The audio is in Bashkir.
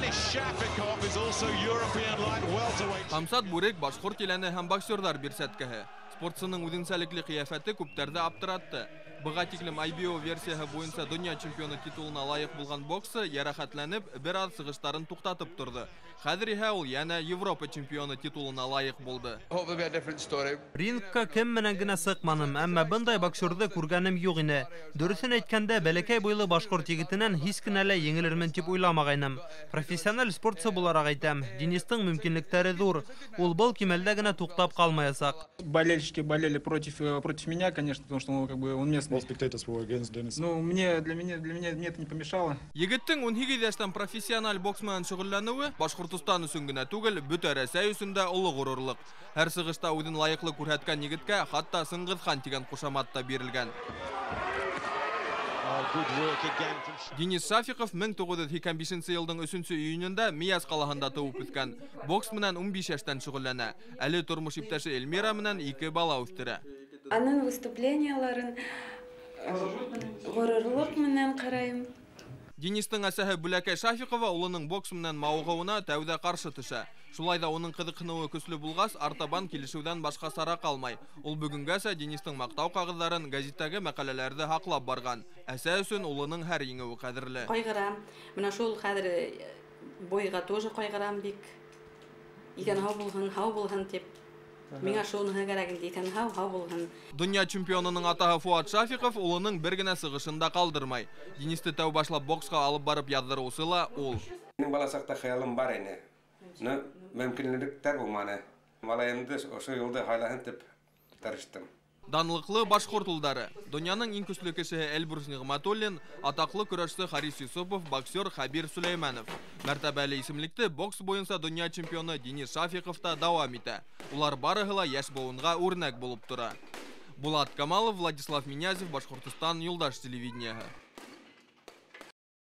Denis Shafikov is also European light welterweight. Хамсат Бүрек башҡорт еләне һәм боксерҙар бирсәткәһе. Спортсының үҙенсәлекле ҡиәфәте күптәрҙе аптыратты. Быға тиклем IBO версияһы буйынса донъя чемпионы титулына лайыҡ булған бокссы йәрәхәтләнеп, бер аҙ сығыштарын туҡтатып торҙо. Хәҙер иһә ул йәнә Европа чемпионы титулына лайыҡ булды. Рингка кем менән генә сыҡманым, әммә бындай боксерҙы күргәнем юҡ ине. Дөрөҫөн әйткәндә, бәләкәй буйлы башҡорт егетенән һис кенә лә еңелермен тип уйламағайным. Профессиональ спортсы булараҡ әйтәм, Денистың мөмкинлектәре ҙур. Ул был кимәлдә генә туҡтап ҡалмаясаҡ. Болельщики болели против меня, конечно, потому что он, как бы, он местный. All spectators were against Dennis. Ну, мне, для меня, для меня, мне это не помешало. Егеттең 18 йәштән профессиональ бокс менән шөғөлләнеүе Башҡортостан өсөн генә түгел, бөтә Рәсәй өсөн дә оло ғорурлыҡ. Һәр сығышта үҙен лайыҡлы күрһәткән егеткә хатта Сыңғыҙхан тигән ҡушамат та бирелгән. Денис Шафиқов 1985 йылдың 3 июнендә Мияс ҡалаһында тыуып үҫкән. Бокс менән 15 йәштән шөғөлләнә. Әле тормош иптәше Эльмира менән 2 бала үҫтерә. Аның выступленияларын ғорурлыҡ менән ҡарайым. Денистың әсәһе Бүләкәй Шафиҡова улының бокс менән мауығыуына тәүҙә ҡаршы төшә. Шулай ҙа уның ҡыҙыҡһыныуы көслө булғас, артабан килешеүҙән башҡа сара ҡалмай. Ул бөгөнгәсә Денистың маҡтау ҡағыҙҙарын, гәзиттәге мәҡәләләрҙе һаҡлап барған. Әсә өсөн улының һәр еңеүе ҡәҙерле. Ҡайғырам. Менә шул хәҙер бойға тоже ҡайғырам бик. Иҫән һау булһын, һау булһын тип. Миңә шуныһы кәрәк инде, иҫән һау, һау булһын. Донъя чемпионының атаһы Фуат Шафиҡов улының бер генә сығышын да ҡалдырмай. Денисте тәү башлап боксҡа алып барып яҙҙырыусы ла ул. Минең бала саҡта хыялым бар ине. Но мөмкинлектәр булманы. Малайымды ошо юлды һайлаһын тип тырыштым. Данлыҡлы башҡорт улдары. Донъяның иң көслө кешеһе Эльбрус Ниғмәтуллин, атаҡлы көрәшсе Харис Юсупов, боксер Хабир Сөләймәнов. Мәртәбәле исемлекте бокс буйынса донъя чемпионы Денис Шафиҡов та дауам итә. Улар барыһы ла йәш быуынға үрнәк булып тора. Булат Камалов, Владислав Минязев, Башҡортостан, Юлдаш телевидениеһы.